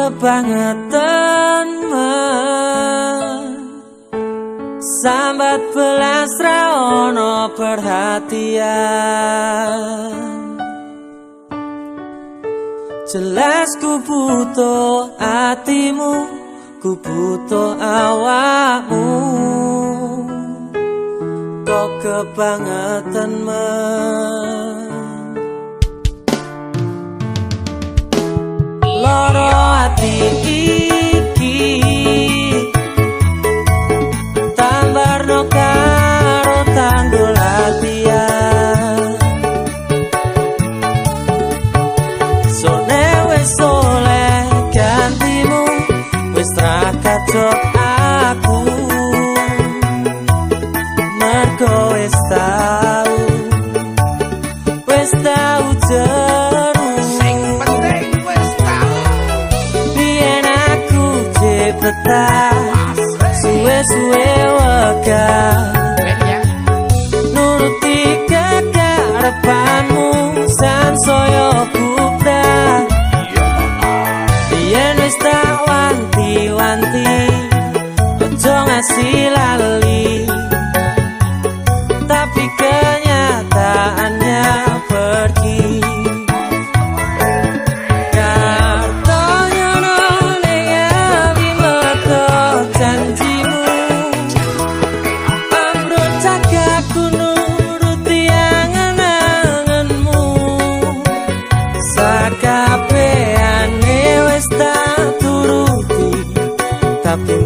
Kebangetan men. Sambat belas ra ono perhatian. Jelas ku butuh atimu, ku butuh awakmu. Kok kebangetan men. Loro ati iki tambarno karo tanggul latihan. Sone wis oleh gantimu, wis ra kacok aku. Mergo wis tau jeru. Sing penting wis tau. Biyen aku jebetah, suwe-suwe wegah. Ben ya. Nuruti kekarepanmu sansaya kubra. Biyen wis tak wanti-wanti, ojo ngasih lali. Tapi kenyataannya pergi. Kartonyono ning ati mergo janjimu. Ambrojak aku nuruti angen-angenmu. Sakabehane wis tak turuti, tapi